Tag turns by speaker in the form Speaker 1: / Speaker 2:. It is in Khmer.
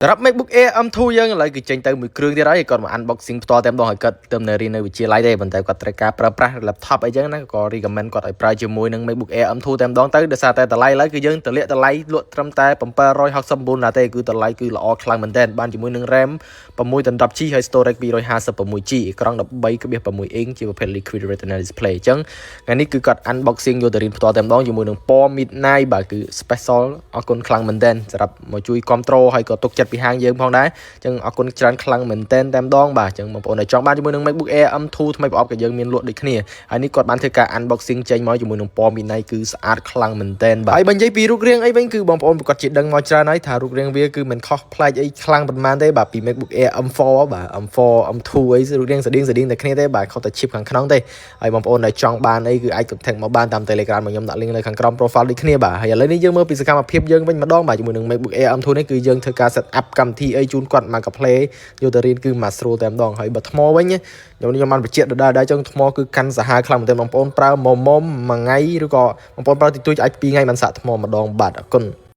Speaker 1: សម្រាប់ MacBook Air M2 យើងឥឡូវគឺចេញទៅមួយគ្រឿងទៀតហើយគាត់មក unboxing ផ្ទាល់តែម្ដងហើយគាត់ទៅនៅរៀននៅវិទ្យាល័យទេប៉ុន្តែគាត់ត្រូវការប្រើប្រាស់ laptop អីចឹងណាក៏ recommend គាត់ឲ្យប្រើជាមួយនឹង MacBook Air M2 តែម្ដងទៅដោយសារតែតម្លៃឥឡូវគឺយើងតម្លាក់តម្លៃលក់ត្រឹមតែ769ណាទេគឺតម្លៃគឺល្អខ្លាំងមែនទែនបានជាមួយនឹង RAM 6ដល់ 10 G ហើយ storage 256 G អេក្រង់13.6 inch ជាប្រភេទ Liquid Retina display អញ្ចឹងថ្ងៃនេះគឺគាត់ unboxing យកទៅរៀនផ្ទាល់តែម្ដងជាមួយនឹងពណ៌ Midnight បាទគឺ special អរគុណខ្លាំងមែនទែនសម្រាប់មកជួយគ្រប់គ្រងហើយក៏ទុកចិត្តពីហាងយើងផងដែរអញ្ចឹងអរគុណច្រើនខ្លាំងមែនទែនតែម្ដងបាទអញ្ចឹងបងប្អូនដែលចង់បានជាមួយនឹង MacBook Air M2 ថ្មីប្រអប់ក៏យើងមានលក់ដូចគ្នាហើយនេះគាត់បានធ្វើការ unboxing ចេញមកជាមួយនឹងពណ៌ Midnight គឺស្អាតខ្លាំងមែនទែនបាទហើយបើនិយាយពីរូបរាងអីវិញគឺបងប្អូនប្រកាសជាដឹងមកច្រើនហើយថារូបរាងវាគឺមិនខុសប្លែកអីខ្លាំងប៉ុន្មានទេបាទពី MacBook Air M4 បាទ M4 M2 អីរូបរាងស្តៀងស្តៀងតែគ្នាទេបាទខុសតែ chip ខាងក្នុងទេហើយបងប្អូនដែលចង់បានអីគឺអាច contact មកបានតាម Telegram របស់ខ្ញុំដាក់ link នៅខាងក្រោម profile ដូចគ្នាបាទហើយឥឡូវនេះយើងមើលពីសកម្មភាពយើងវិញម្ដងបាទជាមួយនឹង MacBook Air M2 នេះគឺយើងធ្វើការ set up កម្មវិធីអីជូនគាត់មកកា play យកទៅរៀនគឺមកស្រួលតែម្ដងហើយបើថ្មវិញខ្ញុំខ្ញុំបានបញ្ជាក់ដដែលដែរចឹងថ្មគឺកាន់សាហាវខ្លាំងមែនទែនបងប្អូនប្រើមុំមុំមួយថ្ងៃឬក៏បងប្អូនប្រើតិចតួចអាច2ថ្ងៃបានសាកថ្មម្ដងបាទអរគុណ។